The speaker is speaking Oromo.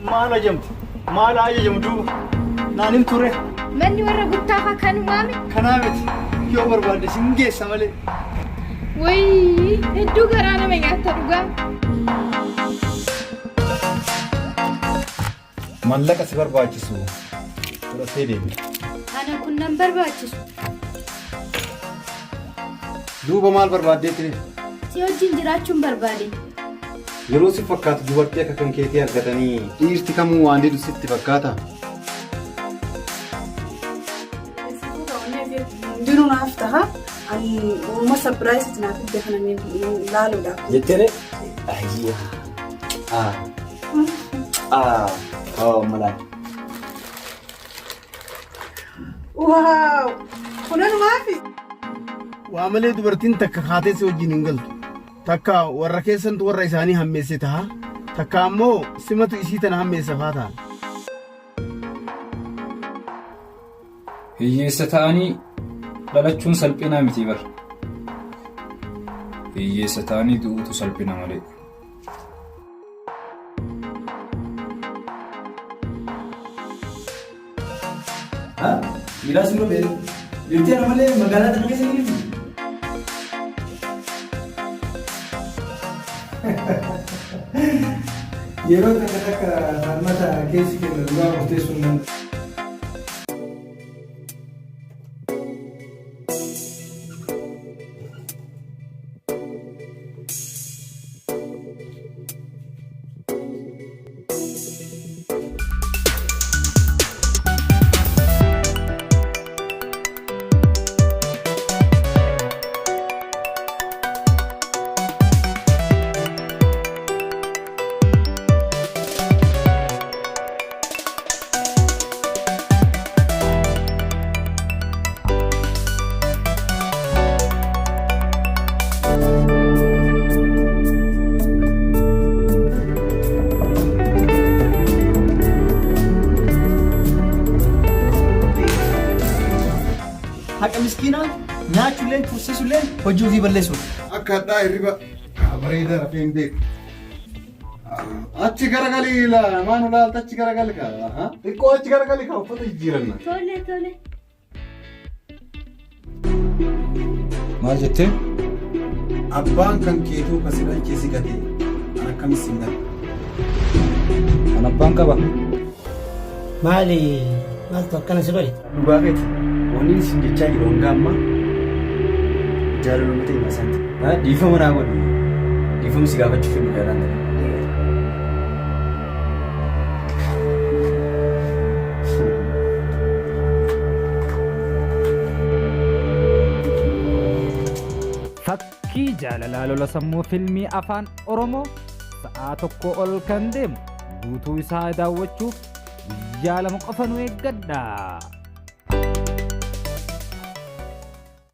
Maal ajamte? Maal ajajamu duuba? Naan hin ture. Manni warra guttaafaa kanumaame. Kanaa miti. Yoo barbaadde sin geessa malee. Wayii hedduu garaa nama nyaatta dhugaa. Mallaqa si barbaachisu fudhattee deemi. Ana kun nan barbaachisu. Duuba maal barbaaddee ture? Si wajjin jiraachuun barbaade. Yeroo si fakkaatu dubartii akka kan keetii argatanii dhiirti kamuu waan didu sitti fakkaata. Hundinuu naaf taha. Ani uuma surprise naaf fidde kana ni laaluudhaaf. Jettere? Ayyaa. Ah. Ah. Oh, malaan. Wow! Kunan maafi? Waa malee dubartiin takka kaatee si wajjin hin galtu. Takka warra keessantu warra isaanii hammeesse taha. Takka ammoo simatu isii tana hammeessa faa ta'a. Hiyyeessa ta'anii dhalachuun salphinaa miti bar. Hiyyeessa ta'anii du'uutu salphina malee. Miidhaa sun dhufee dhirtii ana malee magaalaa tana keessa ni jirti. Yeroo takka takka falmata keessi kenna dhugaa murteessuu hin danda'u. Haqa miskiinaa nyaachuulleen tursiisuulleen hojii ofii balleessuudha. Akka hadhaa hirriba bareedaa rafee hin beeku. Achi garagalii laa maanu laalta achi garagali kaa. Xiqqoo achi garagali kaa uffata jijjiiranna. Tole tole. Maal jettee? Abbaan kan keetuu kan si dhalchee si gate an akkamis sin gate. An abbaan qaba. Maali maaltu akkana si godhe? Dhugaa keeti. Wanni isin jechaa jiru hanga ammaa jaalaluma ta'e masaanti. Dhiifama naa godhi. Dhiifama si gaafachuuf hin dhufe irraan ta'e. Fakkii jaalalaa lola sammuu filmii afaan Oromoo sa'aa tokko ol kan deemu guutuu isaa daawwachuuf guyyaa 2 qofa nu eeggadha.